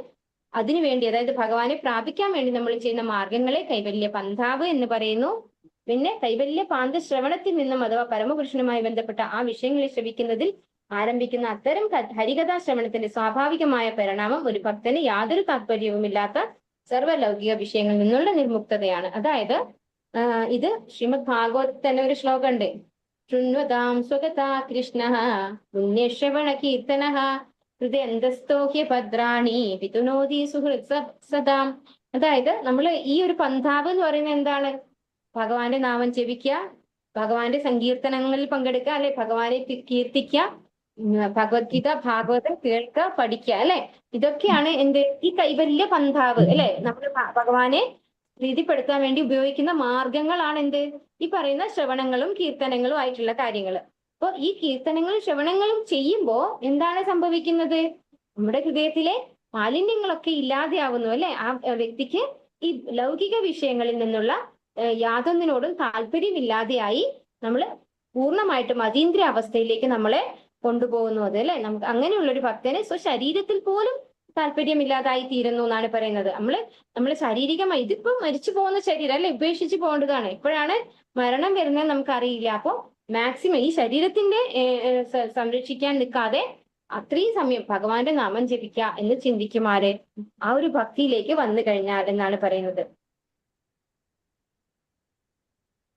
അതിനുവേണ്ടി, അതായത് ഭഗവാനെ പ്രാപിക്കാൻ വേണ്ടി നമ്മൾ ചെയ്യുന്ന മാർഗങ്ങളെ കൈവല്യ പന്ഥാവ് എന്ന് പറയുന്നു. പിന്നെ കൈവല്യ പാന്ത ശ്രവണത്തിൽ നിന്നും അഥവാ പരമപുരുഷനുമായി ബന്ധപ്പെട്ട ആ വിഷയങ്ങളെ ശ്രവിക്കുന്നതിൽ ആരംഭിക്കുന്ന അത്തരം ഹരികഥാ ശ്രവണത്തിന്റെ സ്വാഭാവികമായ പരിണാമം ഒരു ഭക്തന് യാതൊരു താല്പര്യവുമില്ലാത്ത സർവ്വലൗകിക വിഷയങ്ങളിൽ നിന്നുള്ള നിർമുക്തതയാണ്. അതായത് ഇത് ശ്രീമദ് ഭാഗവതത്തിൽ തന്നെ ഒരു ശ്ലോകമുണ്ട്. ശൃണ്വതാം സ്വഗതാ കൃഷ്ണഃ പുണ്യശ്രവണ കീർത്തനഃ ഹൃദയന്തസ്തോഹ്യ ഭദ്രാണി വിതുനോതി സുഹൃത് സദാം. അതായത് നമ്മൾ ഈ ഒരു പന്ഥാവ് എന്ന് പറയുന്നത് എന്താണ്? ഭഗവാന്റെ നാമം ജപിക്കുക, ഭഗവാന്റെ സങ്കീർത്തനങ്ങളിൽ പങ്കെടുക്കുക, അല്ലെ ഭഗവാനെ കീർത്തിക്കുക, ഭഗവത്ഗീത ഭാഗവതം കേൾക്കുക, പഠിക്കുക, അല്ലെ? ഇതൊക്കെയാണ് എന്ത് ഈ കൈവല്യ പന്ഥാവ്, അല്ലെ? നമ്മൾ ഭഗവാനെ പ്രീതിപ്പെടുത്താൻ വേണ്ടി ഉപയോഗിക്കുന്ന മാർഗങ്ങളാണ് എന്ത് ഈ പറയുന്ന ശ്രവണങ്ങളും കീർത്തനങ്ങളും ആയിട്ടുള്ള കാര്യങ്ങൾ. അപ്പൊ ഈ കീർത്തനങ്ങളും ശ്രവണങ്ങളും ചെയ്യുമ്പോ എന്താണ് സംഭവിക്കുന്നത്? നമ്മുടെ ഹൃദയത്തിലെ മാലിന്യങ്ങളൊക്കെ ഇല്ലാതെയാവുന്നു, അല്ലെ? ആ വ്യക്തിക്ക് ഈ ലൗകിക വിഷയങ്ങളിൽ നിന്നുള്ള യാതൊന്നിനോടും താല്പര്യമില്ലാതെയായി നമ്മള് പൂർണ്ണമായിട്ടും അതീന്ദ്രിയ അവസ്ഥയിലേക്ക് നമ്മളെ കൊണ്ടുപോകുന്നു അത്, അല്ലെ? നമുക്ക് അങ്ങനെയുള്ള ഒരു ഭക്തന് സ്വശരീരത്തിൽ പോലും താല്പര്യമില്ലാതായി തീരുന്നു എന്നാണ് പറയുന്നത്. നമ്മള് ശാരീരികമായി ഇതിപ്പോ മരിച്ചു പോകുന്ന ശരീരം അല്ലെ, ഉപേക്ഷിച്ച് പോകേണ്ടതാണ്. എപ്പോഴാണ് മരണം വരുന്നത് നമുക്കറിയില്ല. അപ്പൊ മാക്സിമം ഈ ശരീരത്തിന്റെ സംരക്ഷിക്കാൻ നിൽക്കാതെ അത്രയും സമയം ഭഗവാന്റെ നാമം ജപിക്കുക എന്ന് ചിന്തിക്കുമാര് ആ ഒരു ഭക്തിയിലേക്ക് വന്നു കഴിഞ്ഞാൽ എന്നാണ് പറയുന്നത്.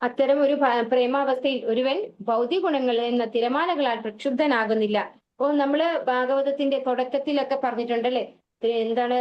അത്തരം ഒരു പ്രേമാവസ്ഥയിൽ ഒരുവൻ ഭൗതിക ഗുണങ്ങൾ എന്ന തിരമാലകളാൽ പ്രക്ഷുബ്ധനാകുന്നില്ല. അപ്പോ നമ്മള് ഭാഗവതത്തിന്റെ തുടക്കത്തിലൊക്കെ പറഞ്ഞിട്ടുണ്ടല്ലേ, എന്താണ്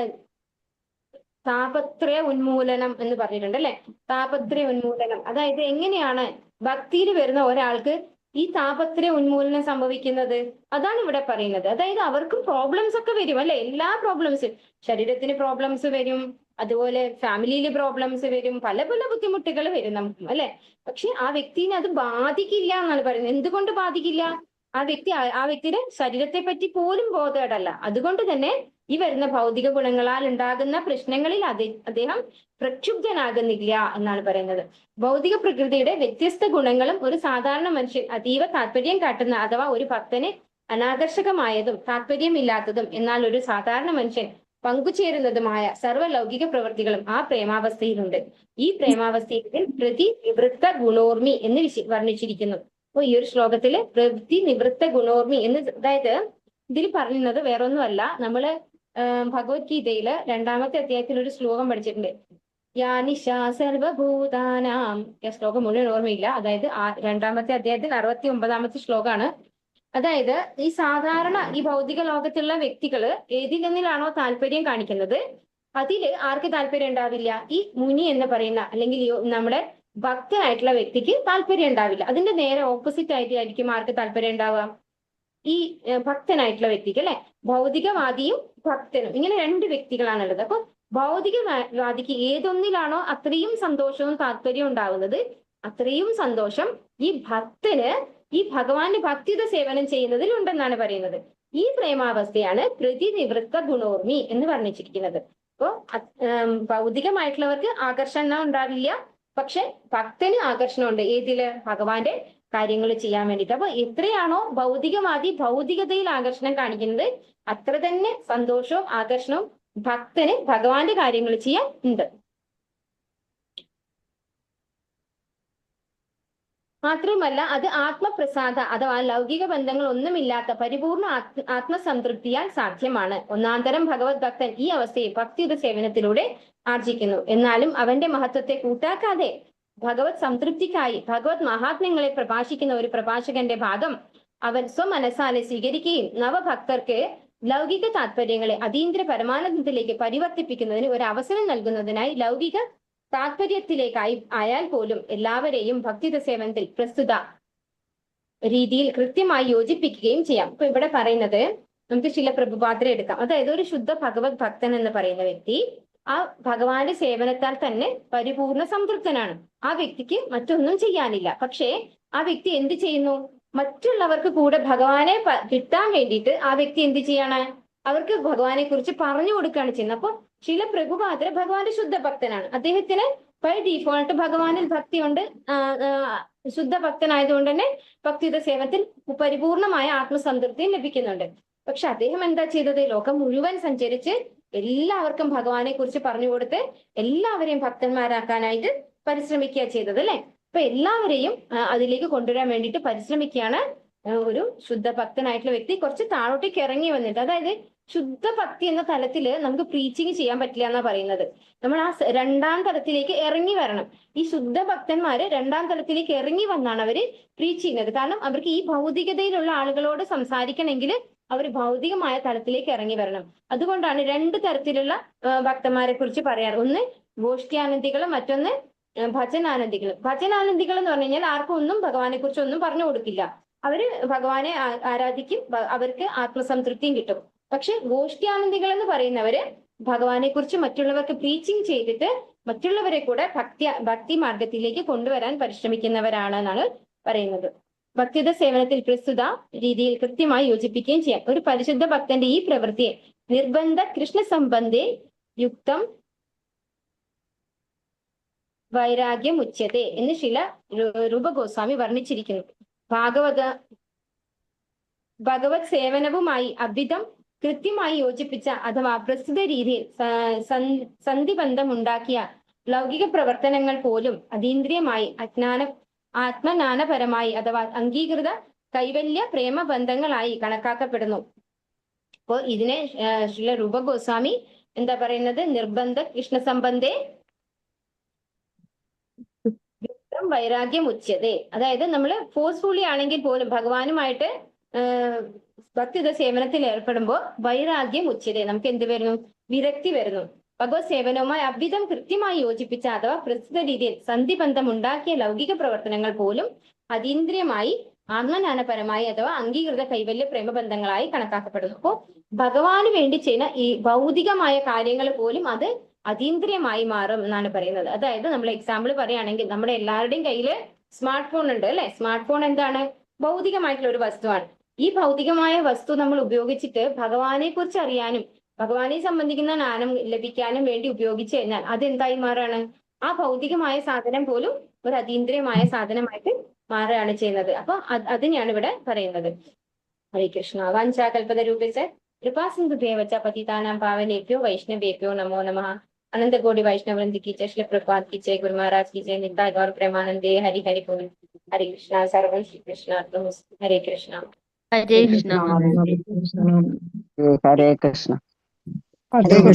താപത്രയ ഉന്മൂലനം എന്ന് പറഞ്ഞിട്ടുണ്ടല്ലേ? താപത്രയ ഉന്മൂലനം, അതായത് എങ്ങനെയാണ് ഭക്തിയിൽ വരുന്ന ഒരാൾക്ക് ഈ താപത്രയ ഉന്മൂലനം സംഭവിക്കുന്നത്? അതാണ് ഇവിടെ പറയുന്നത്. അതായത് അവർക്കും പ്രോബ്ലംസ് ഒക്കെ വരും അല്ലെ? എല്ലാ പ്രോബ്ലംസും, ശരീരത്തിന് പ്രോബ്ലംസ് വരും, അതുപോലെ ഫാമിലിയിൽ പ്രോബ്ലംസ് വരും, പല പല ബുദ്ധിമുട്ടുകൾ വരും നമുക്ക്, അല്ലെ? പക്ഷെ ആ വ്യക്തിനെ അത് ബാധിക്കില്ല എന്നാണ് പറയുന്നത്. എന്തുകൊണ്ട് ബാധിക്കില്ല? ആ വ്യക്തി ആ വ്യക്തിയുടെ ശരീരത്തെ പറ്റി പോലും ബോധേഡല്ല. അതുകൊണ്ട് തന്നെ ഈ വരുന്ന ഭൗതിക ഗുണങ്ങളാൽ ഉണ്ടാകുന്ന പ്രശ്നങ്ങളിൽ അദ്ദേഹം പ്രക്ഷുബ്ധനാകുന്നില്ല എന്നാണ് പറയുന്നത്. ഭൗതിക പ്രകൃതിയുടെ വ്യത്യസ്ത ഗുണങ്ങളും ഒരു സാധാരണ മനുഷ്യൻ അതീവ താല്പര്യം കാട്ടുന്ന അഥവാ ഒരു ഭക്തന് അനാകർഷകമായതും താല്പര്യമില്ലാത്തതും എന്നാൽ ഒരു സാധാരണ മനുഷ്യൻ പങ്കുചേരുന്നതുമായ സർവ്വലൗകിക പ്രവൃത്തികളും ആ പ്രേമാവസ്ഥയിലുണ്ട്. ഈ പ്രേമാവസ്ഥയിൽ പ്രതി നിവൃത്ത ഗുണോർമി എന്ന് വർണ്ണിച്ചിരിക്കുന്നു. അപ്പൊ ഈ ഒരു ശ്ലോകത്തില് പ്രവൃത്തി നിവൃത്ത ഗുണോർമി എന്ന്, അതായത് ഇതിൽ പറയുന്നത് വേറൊന്നുമല്ല, നമ്മള് ഭഗവത്ഗീതയില് 2-ാമത്തെ അധ്യായത്തിൽ ഒരു ശ്ലോകം പഠിച്ചിട്ടുണ്ട്. യാ നിശാ സർവഭൂതാനാം. ശ്ലോകം മുഴുവൻ ഓർമ്മയില്ല. അതായത് 2-ാമത്തെ അധ്യായത്തിൽ 69-ാമത്തെ ശ്ലോകമാണ്. അതായത് ഈ സാധാരണ ഈ ഭൗതിക ലോകത്തുള്ള വ്യക്തികള് ഏതിലൊന്നിലാണോ താല്പര്യം കാണിക്കുന്നത് അതില് ആർക്ക് താല്പര്യം ഉണ്ടാവില്ല? ഈ മുനി എന്ന് പറയുന്ന അല്ലെങ്കിൽ നമ്മുടെ ഭക്തനായിട്ടുള്ള വ്യക്തിക്ക് താല്പര്യം ഉണ്ടാവില്ല. അതിന്റെ നേരെ ഓപ്പോസിറ്റ് ആയിട്ടായിരിക്കും ആർക്ക് താല്പര്യം ഉണ്ടാവുക? ഈ ഭക്തനായിട്ടുള്ള വ്യക്തിക്ക്, അല്ലെ? ഭൗതികവാദിയും ഭക്തനും ഇങ്ങനെ 2 വ്യക്തികളാണുള്ളത്. അപ്പൊ ഭൗതികവാദിക്ക് ഏതൊന്നിലാണോ അത്രയും സന്തോഷവും താല്പര്യവും ഉണ്ടാവുന്നത് അത്രയും സന്തോഷം ഈ ഭക്തന് ഈ ഭഗവാന്റെ ഭക്തിയുടെ സേവനം ചെയ്യുന്നതിൽ ഉണ്ടെന്നാണ് പറയുന്നത്. ഈ പ്രേമാവസ്ഥയാണ് പ്രതിനിവൃത്ത ഗുണോർമി എന്ന് വർണ്ണിച്ചിരിക്കുന്നത്. അപ്പോ ഭൗതികമായിട്ടുള്ളവർക്ക് ആകർഷണം ഉണ്ടാവില്ല, പക്ഷെ ഭക്തന് ആകർഷണമുണ്ട്. ഏതില്? ഭഗവാന്റെ കാര്യങ്ങൾ ചെയ്യാൻ വേണ്ടിയിട്ട്. അപ്പൊ എത്രയാണോ ഭൗതികവാദി ഭൗതികതയിൽ ആകർഷണം കാണിക്കുന്നത് അത്ര തന്നെ സന്തോഷവും ആകർഷണവും ഭക്തന് ഭഗവാന്റെ കാര്യങ്ങൾ ചെയ്യാൻ ഉണ്ട്. മാത്രവുമല്ല അത് ആത്മപ്രസാദ അഥവാ ലൗകിക ബന്ധങ്ങൾ ഒന്നുമില്ലാത്ത പരിപൂർണ ആത്മസംതൃപ്തിയാൽ സാധ്യമാണ്. ഒന്നാന്തരം ഭഗവത് ഭക്തൻ ഈ അവസ്ഥയെ ഭക്തിയുടെ സേവനത്തിലൂടെ ആർജിക്കുന്നു. എന്നാലും അവന്റെ മഹത്വത്തെ കൂട്ടാക്കാതെ ഭഗവത് സംതൃപ്തിക്കായി ഭഗവത് മഹാത്മ്യങ്ങളെ പ്രഭാഷിക്കുന്ന ഒരു പ്രഭാഷകന്റെ ഭാഗം അവൻ സ്വമനസാലെ സ്വീകരിക്കുകയും നവഭക്തർക്ക് ലൗകിക താല്പര്യങ്ങളെ അതീന്ദ്ര പരമാനന്ദത്തിലേക്ക് പരിവർത്തിപ്പിക്കുന്നതിന് ഒരു അവസരം നൽകുന്നതിനായി ലൗകിക താല്പര്യത്തിലേക്കായി ആയാൽ പോലും എല്ലാവരെയും ഭക്തിയുടെ സേവനത്തിൽ പ്രസ്തുത രീതിയിൽ കൃത്യമായി യോജിപ്പിക്കുകയും ചെയ്യാം. ഇപ്പൊ ഇവിടെ പറയുന്നത് നമുക്ക് ശില പ്രഭുപാദ്രെ എടുക്കാം. അതായത് ഒരു ശുദ്ധ ഭഗവത് ഭക്തൻ എന്ന് പറയുന്ന വ്യക്തി ആ ഭഗവാന്റെ സേവനത്താൽ തന്നെ പരിപൂർണ സംതൃപ്തനാണ്. ആ വ്യക്തിക്ക് മറ്റൊന്നും ചെയ്യാനില്ല. പക്ഷേ ആ വ്യക്തി എന്ത് ചെയ്യുന്നു? മറ്റുള്ളവർക്ക് കൂടെ ഭഗവാനെ കിട്ടാൻ വേണ്ടിയിട്ട് ആ വ്യക്തി എന്ത് ചെയ്യാണ്? അവർക്ക് ഭഗവാനെ കുറിച്ച് പറഞ്ഞു കൊടുക്കുകയാണ് ചെയ്യുന്നത്. അപ്പൊ ശില പ്രഭുപാദ്ര ഭഗവാന്റെ ശുദ്ധ ഭക്തനാണ്. അദ്ദേഹത്തിന് ബൈ ഡിഫോൾട്ട് ഭഗവാനിൽ ഭക്തിയുണ്ട്. ശുദ്ധ ഭക്തനായതുകൊണ്ട് തന്നെ ഭക്തിയുടെ സേവനത്തിൽ പരിപൂർണമായ ആത്മസംതൃപ്തിയും ലഭിക്കുന്നുണ്ട്. പക്ഷെ അദ്ദേഹം എന്താ ചെയ്തത്? ലോകം മുഴുവൻ സഞ്ചരിച്ച് എല്ലാവർക്കും ഭഗവാനെ കുറിച്ച് പറഞ്ഞു കൊടുത്ത് എല്ലാവരെയും ഭക്തന്മാരാക്കാനായിട്ട് പരിശ്രമിക്കുക ചെയ്തത്, അല്ലെ? അപ്പൊ എല്ലാവരെയും അതിലേക്ക് കൊണ്ടുവരാൻ വേണ്ടിയിട്ട് പരിശ്രമിക്കുകയാണ് ഒരു ശുദ്ധ ഭക്തനായിട്ടുള്ള വ്യക്തി. കുറച്ച് താഴോട്ടേക്ക് ഇറങ്ങി വന്നിട്ട്, അതായത് ശുദ്ധ ഭക്തി എന്ന തലത്തില് നമുക്ക് പ്രീച്ചിങ് ചെയ്യാൻ പറ്റില്ല എന്നാ പറയുന്നത്. നമ്മൾ ആ 2-ാം തലത്തിലേക്ക് ഇറങ്ങി വരണം. ഈ ശുദ്ധ ഭക്തന്മാര് 2-ാം തലത്തിലേക്ക് ഇറങ്ങി വന്നാണ് അവര് പ്രീച്ച് ചെയ്യുന്നത്. കാരണം അവർക്ക് ഈ ഭൗതികതയിലുള്ള ആളുകളോട് സംസാരിക്കണമെങ്കിൽ അവർ ഭൗതികമായ തലത്തിലേക്ക് ഇറങ്ങി വരണം. അതുകൊണ്ടാണ് 2 തരത്തിലുള്ള ഭക്തന്മാരെ കുറിച്ച് പറയാറ്. ഒന്ന് ഗോഷ്ഠ്യാനന്ദികളും മറ്റൊന്ന് ഭജനാനന്ദികളും. ഭജനാനന്ദികൾ എന്ന് പറഞ്ഞു കഴിഞ്ഞാൽ ആർക്കും ഒന്നും ഭഗവാനെ കുറിച്ച് ഒന്നും പറഞ്ഞു കൊടുക്കില്ല. അവര് ഭഗവാനെ ആരാധിക്കും, അവർക്ക് ആത്മസംതൃപ്തിയും കിട്ടും. പക്ഷെ ഗോഷ്ഠ്യാനന്ദികൾ എന്ന് പറയുന്നവര് ഭഗവാനെ കുറിച്ച് മറ്റുള്ളവർക്ക് പ്രീച്ചിങ് ചെയ്തിട്ട് മറ്റുള്ളവരെ കൂടെ ഭക്തി മാർഗത്തിലേക്ക് കൊണ്ടുവരാൻ പരിശ്രമിക്കുന്നവരാണ് എന്നാണ് പറയുന്നത്. ഭക്തിയുടെ സേവനത്തിൽ പ്രസ്തുത രീതിയിൽ കൃത്യമായി യോജിപ്പിക്കുകയും ചെയ്യാം. ഒരു പരിശുദ്ധ ഭക്തന്റെ ഈ പ്രവൃത്തിയെ നിർബന്ധ കൃഷ്ണ സംബന്ധേ യുക്തം വൈരാഗ്യം ഉച്ചതേ എന്ന് ശില രൂപഗോസ്വാമി വർണ്ണിച്ചിരിക്കുന്നു. ഭഗവത് സേവനവുമായി അഭ്വിതം കൃത്യമായി യോജിപ്പിച്ച അഥവാ പ്രസ്തുത രീതിയിൽ സന്ധിബന്ധമുണ്ടാക്കിയ ലൗകിക പ്രവർത്തനങ്ങൾ പോലും അതീന്ദ്രിയമായി ആത്മജ്ഞാനപരമായി അഥവാ അംഗീകൃത കൈവല്യ പ്രേമബന്ധങ്ങളായി കണക്കാക്കപ്പെടുന്നു. അപ്പോ ഇതിനെ ശ്രീല രൂപ ഗോസ്വാമി എന്താ പറയുന്നത്? നിർബന്ധ കൃഷ്ണ സംബന്ധേ വൈരാഗ്യം ഉച്ചതേ. അതായത് നമ്മള് ഫോഴ്സ്ഫുള്ളി ആണെങ്കിൽ പോലും ഭഗവാനുമായിട്ട് ഭക്തിയുടെ സേവനത്തിൽ ഏർപ്പെടുമ്പോൾ വൈരാഗ്യം ഉച്ചതേ, നമുക്ക് എന്ത് വരുന്നു? വിരക്തി വരുന്നു. ഭഗവത് സേവനവുമായി അഭ്വിതം കൃത്യമായി യോജിപ്പിച്ച അഥവാ പ്രസ്തുത രീതിയിൽ സന്ധിബന്ധം ഉണ്ടാക്കിയ ലൗകിക പ്രവർത്തനങ്ങൾ പോലും അതീന്ദ്രിയമായി ആത്മജ്ഞാനപരമായി അഥവാ അംഗീകൃത കൈവല്യ പ്രേമബന്ധങ്ങളായി കണക്കാക്കപ്പെടുന്നു. അപ്പോ ഭഗവാന് വേണ്ടി ചെയ്യുന്ന ഈ ഭൗതികമായ കാര്യങ്ങൾ പോലും അത് അതീന്ദ്രിയമായി മാറും എന്നാണ് പറയുന്നത്. അതായത് നമ്മൾ എക്സാമ്പിൾ പറയുകയാണെങ്കിൽ നമ്മുടെ എല്ലാവരുടെയും കയ്യില് സ്മാർട്ട് ഫോൺ ഉണ്ട് അല്ലെ? സ്മാർട്ട് ഫോൺ എന്താണ്? ഭൗതികമായിട്ടുള്ള ഒരു വസ്തുവാണ്. ഈ ഭൗതികമായ വസ്തു നമ്മൾ ഉപയോഗിച്ചിട്ട് ഭഗവാനെ കുറിച്ച് അറിയാനും ഭഗവാനെ സംബന്ധിക്കുന്ന ജ്ഞാനം ലഭിക്കാനും വേണ്ടി ഉപയോഗിച്ചു കഴിഞ്ഞാൽ അതെന്തായി മാറാണ്? ആ ഭൗതികമായ സാധനം പോലും ഒരു അതീന്ദ്രിയമായ സാധനമായിട്ട് മാറുകയാണ് ചെയ്യുന്നത്. അപ്പൊ അതിനെയാണ് ഇവിടെ പറയുന്നത്. ഹരേ കൃഷ്ണ. വാഞ്ചാകൽപതരൂപിച്ച കൃപാസിന്ധുഭ്യേവച്ച പതിതാനാം പാവനേഭ്യോ വൈഷ്ണവേഭ്യോ നമോ നമഃ. അനന്തകോടി വൈഷ്ണവൃന്ദ കി ജയ, ശ്രീ പ്രഭാത് കി ജയ, ഗുരു മഹാരാജ് കി ജയ, നിതായ് ഗൗർ പ്രേമാനന്ദേ ഹരി ഹരി ബോൾ. ഹരേ കൃഷ്ണ. സർവം ശ്രീ കൃഷ്ണ. ഹരേ കൃഷ്ണ. ഹരേ കൃഷ്ണ. ഹരേ കൃഷ്ണ. ഹരേ.